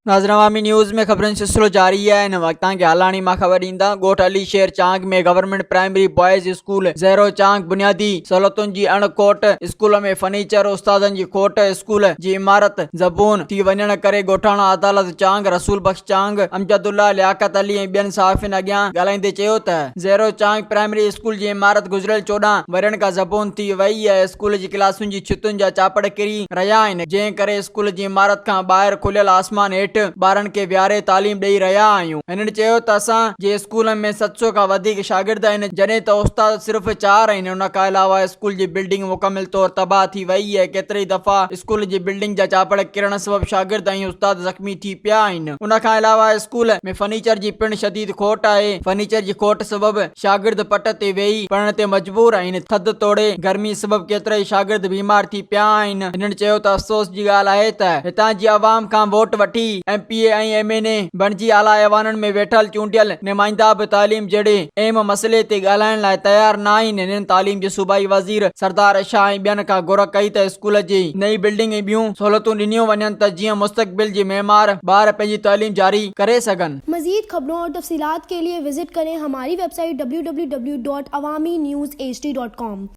ناظرين عوامي نيوز ۾ خبرن جو سلسلو جاري آهي هن وقت توهان کي هالاڻي مان خبر ڏيندا ڳوٺ Ali Sher Chang ۾ government primary boys school Zero Chang بنيادي سهولتن جي اڻ کوٽ اسڪول ۾ فرنيچر استادن جي کوٽ اسڪول جي عمارت زبون ٿي وڃڻ ڪري ڳوٺاڻا عدالت چانگ رسول بخش چانگ امجد الله لياقت علي ۽ ٻين صحافين اڳيان ڳالهائيندي چيو ته زيرو چانگ پرائمري اسڪول جي عمارت گذريل 14 ورهين کان زبون ٿي وئي آهي اسڪول جي ڪلاسن جي ڇتن جا چاپڙ ڪري رهيا آهن، جنهن ڪري اسڪول جي عمارت کان ٻاهر کليل آسمان هيٺ ٻارن کي ويهاري تعليم ڏئي رهيا آهيون. هنن چيو ته اسان جي اسڪول ۾ 700 کان وڌيڪ شاگرد آهن، جڏهن ته استاد صرف چار آهن، ان کان علاوه اسڪول جي بلڊنگ مڪمل طور تباهه ٿي وئي آهي، ڪيترائي دفعا اسڪول جي بلڊنگ جا چاپڙ ڪرڻ سبب شاگرد ۽ استاد زخمي ٿي پيا آهن، ان کان علاوه اسڪول ۾ فرنيچر جي پڻ شديد کوٽ آهي، فرنيچر جي کوٽ سبب شاگرد پٽ تي ويهي پڙهڻ تي مجبور آهن، ٿڌ توڙي گرمي سبب ڪيترائي شاگرد بيمار ٿي پيا آهن، هنن چيو ته افسوس جي ڳالهه آهي ته هتان جي عوام کان ووٽ وٺي M P A ۽ M N A بڻجي اعليٰ ايوانن ۾ ويٺل چونڊيل نمائندا به تعليم جهڙي اهم مسئلي تي ڳالهائڻ لاء تيار نه آهن، هنن تعليم جي صوبائي وزير سردار شاهه ۽ ٻين کان گهر ڪئي ته اسڪول جي نئين بلڊنگ ۽ ٻيون سهولتون ڏنيون وڃن ته جيئن مستقبل جي معمار ٻار پنهنجي تعليم جاري ڪري سگهن. مزيد خبرون اور تفصيلات کے لئے وزٽ ڪرين ھماري website W W W dot Awami news H D dot com.